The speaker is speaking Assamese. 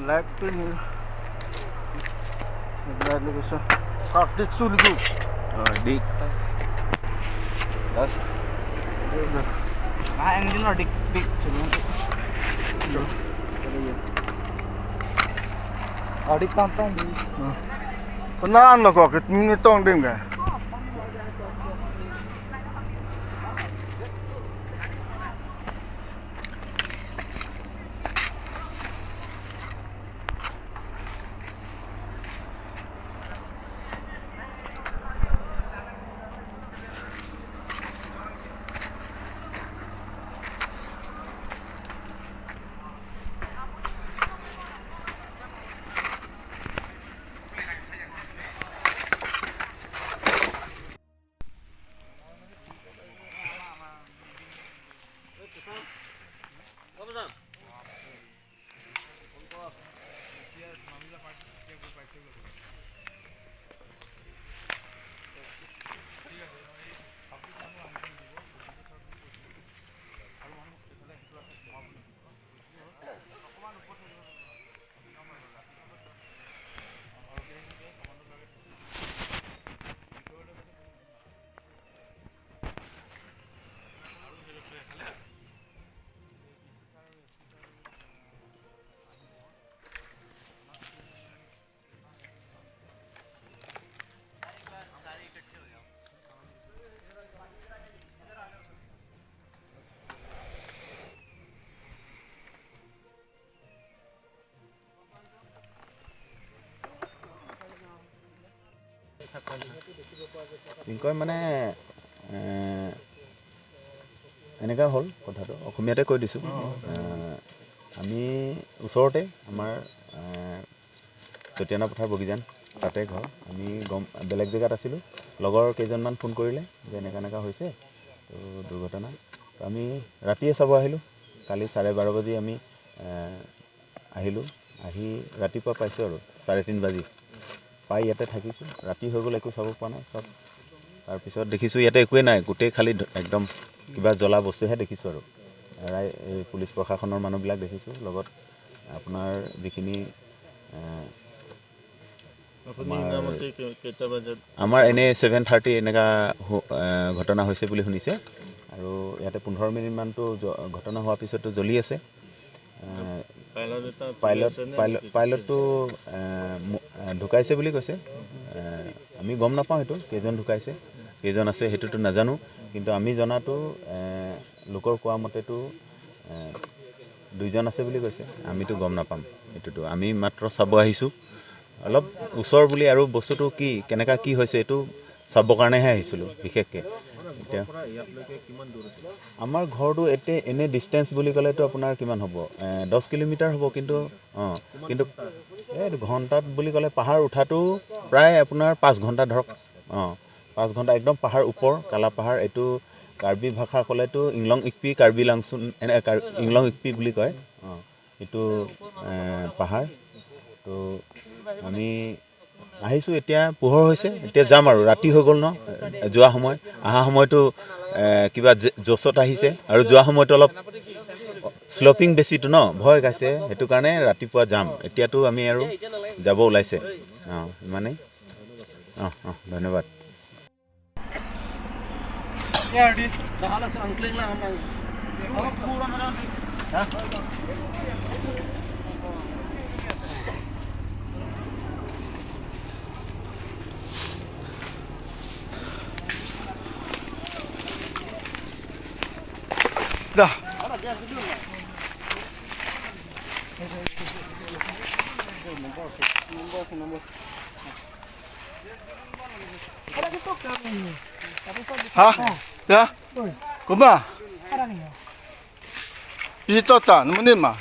লাইটটো লাইট লগাইছে। কাৰ্তিক চুলিটো। দিক। Engine Dick Dick. চলো Adik tantang di. Kenaan lo kok, nitong din ka. পিংকয় মানে এনেকুৱা হ'ল কথাটো, অসমীয়াতে কৈ দিছোঁ। আমি ওচৰতে আমাৰ চতিয়ানা পথাৰ বগীজান তাতে ঘৰ। আমি গম বেলেগ জেগাত আছিলোঁ, লগৰ কেইজনমান ফোন কৰিলে যে এনেকুৱা এনেকুৱা হৈছে তো দুৰ্ঘটনা। তো আমি ৰাতিয়ে চাব আহিলোঁ। কালি 12:30 বাজি আমি আহিলোঁ। আহি ৰাতিপুৱা পাইছোঁ আৰু 3:30 বাজি পাই ইয়াতে থাকিছোঁ। ৰাতি হৈ গ'ল, একো চাব পৰা নাই চব। তাৰপিছত দেখিছোঁ ইয়াতে একোৱেই নাই, গোটেই খালী একদম কিবা জ্বলা বস্তুহে দেখিছোঁ। আৰু এই পুলিচ প্ৰশাসনৰ মানুহবিলাক দেখিছোঁ, লগত আপোনাৰ যিখিনি আমাৰ এনেই 7:30 এনেকুৱা ঘটনা হৈছে বুলি শুনিছে। আৰু ইয়াতে 15 মিনিটমানটো ঘটনা হোৱাৰ পিছতো জ্বলি আছে। পাইলটটো ঢুকাইছে বুলি কৈছে। আমি গম নাপাওঁ সেইটো কেইজন ঢুকাইছে, কেইজন আছে সেইটোতো নাজানো। কিন্তু আমি জনাটো লোকৰ কোৱা মতেতো 2জন আছে বুলি কৈছে। আমিতো গম নাপাম এইটোতো, আমি মাত্ৰ চাব আহিছোঁ অলপ ওচৰ বুলি। আৰু বস্তুটো কি কেনেকুৱা কি হৈছে এইটো চাবৰ কাৰণেহে আহিছিলোঁ বিশেষকৈ। এতিয়া আমাৰ ঘৰটো এতিয়া এনেই ডিষ্টেঞ্চ বুলি ক'লেতো আপোনাৰ কিমান হ'ব, 10 কিলোমিটাৰ হ'ব। কিন্তু অঁ, কিন্তু এই ঘণ্টাত বুলি ক'লে পাহাৰ উঠাটো প্ৰায় আপোনাৰ 5 ঘণ্টা ধৰক। অঁ, 5 ঘণ্টা একদম পাহাৰ ওপৰ, কালা পাহাৰ। এইটো কাৰ্বি ভাষা ক'লেতো ইংলং ইকপি কাৰ্বি লাংচুন এনে ইংলং ইকপি বুলি কয়। অঁ, এইটো পাহাৰ। তো আমি আহিছোঁ, এতিয়া পোহৰ হৈছে, এতিয়া যাম আৰু। ৰাতি হৈ গ'ল ন যোৱা সময়, অহা সময়টো কিবা জ'চত আহিছে আৰু যোৱা সময়টো অলপ শ্লপিং বেছিতো ন, ভয় খাইছে, সেইটো কাৰণে ৰাতিপুৱা যাম। এতিয়াতো আমি আৰু যাব ওলাইছে। অঁ, ইমানেই। অঁ অঁ, ধন্যবাদ। Dah. Ha? Ya? Kuma? Ito ta, naman ma.